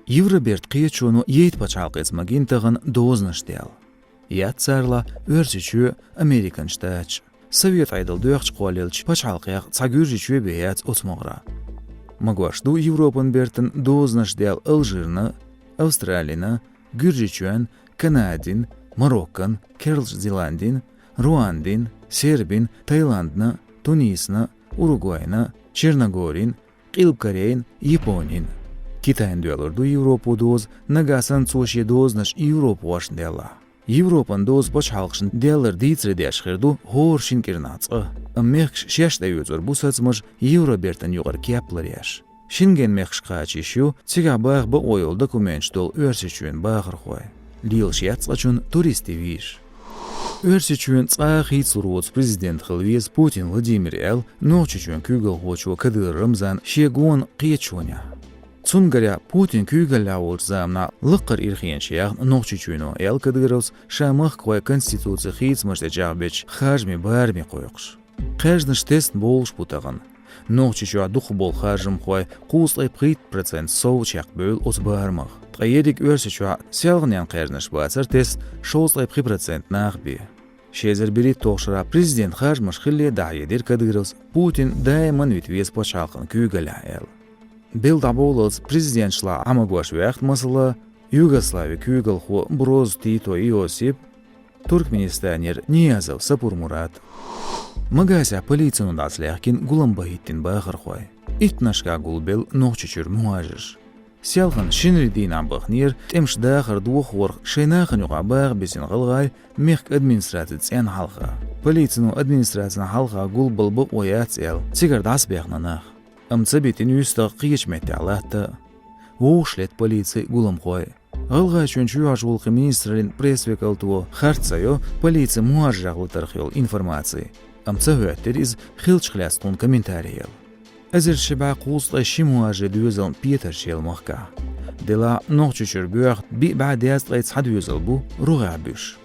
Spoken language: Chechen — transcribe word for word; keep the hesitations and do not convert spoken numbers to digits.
Евроберта кхеташоно яйта пачхьалкхеца магийна тахана дозанаш даьлла. Яц царла Оьрсийчоь, Американ Штаташ. Совет Ӏедал доьхкача кхоллаелча пачхьалкхех цхьа Гуьржийчоь бе яц оцу могӀара. Магош ду Европан бертан дозанаш даьлла Алжирна, Австралина, Гуьржийчоьн, Канадин, Мароккан, Керлача Зеландин, Руандин, Сербин, Таиландна, Тунисна, Уругвайна, Черногорин, Къилба Корейн, Японин. Китайна доьллур ду Европо доза, нагахь санна цо шен дозанаш европахошна делла. Европан доза пачхьалкхашна деллар дийцаре деш хир ду хӀора шина кӀирнахь цкъа. Амма мехкаш шаьш тӀеоьцур бу сацамаш Евробертан юкъара кеп ларъеш. Шенген мехкашка кхача йиш ю цигахь баха бакъо йолу документаш долу Оьрсийчоьнан бахархой. Лелаш яц цкъачунна туристийн визаш. Оьрсийчоьнан цкъа а хийцалур воцу президент хила веза Путин Владимир, аьлла Нохчийчоьнан куьйгалхочо Кадыров Рамзана шен гонаха кхеташонехь. Цуьнан гарехь, Путин куьйгаллехь волчу заманахь лаккхара ирхенаш яьхна Нохчийчоьно, аьлла Кадыровс, ша махкахойн конституцин хийцамаш тӀе чӀагӀбечу харжамийн барамехь кхойкхуш. Кхаьжнаш тесна бовлуш бу тахана. Нохчийчохь дукхахболу харжамхой кхузткъе пхийтта процент сов чекхбевлла оцу барамах. Ткъа ерриг Оьрсийчохь селханенна кхаьжнаш бацар тесна шовзткъе пхи процент нах бен. Ши эзар берхӀитталгӀачу шарахь президентан харжамаш хиллалц дӀахьедира Кадыровс, Путин даиман вита веза пачхьалкхан куьйгаллехь аьлла. Белла дӀабовллалц президенташлахь Ӏамагош ваьхна, масала, Югославин куьйгалхо Броз Тито Иосип, Туркменистанера Ниязов Сапурмурат. Магасехь полицино дӀасалаьхкина гулам бан хӀиттина бахархой. Иттаннашкахь гулбелла Нохчийчуьра мухӀажарш. Селхана шинарин дийнахь баханера тӀемаш дахар дохорх шайн нахана юкъахь баха бисина гӀалгӀай мехкан администрацин цӀенна хьалха. Полицино администрацина хьалха гулбала бакъо яц аьлла, цигара дӀасабаьхна нах. Амма ца битина юьстах кхечу меттехь латта а. Вовшах летта полицин гуламхой. ГӀалгӀайчоьнан чоьхьарчу гӀуллакхийн министраллин пресс-векалто харц ца йо полицин мухӀажарех латарх йолу информаци. Амма ца хӀоьттира иза хиллачух лаьцна тхуна комментарий яла. Эзар ши бӀе кхузткъе ши мухӀажарийн доьзална петарш елла махкахь. Делахь Нохчийчуьра боьхна биъ бӀе дезткъе цхьа доьзал бу рогӀехь буьсуш.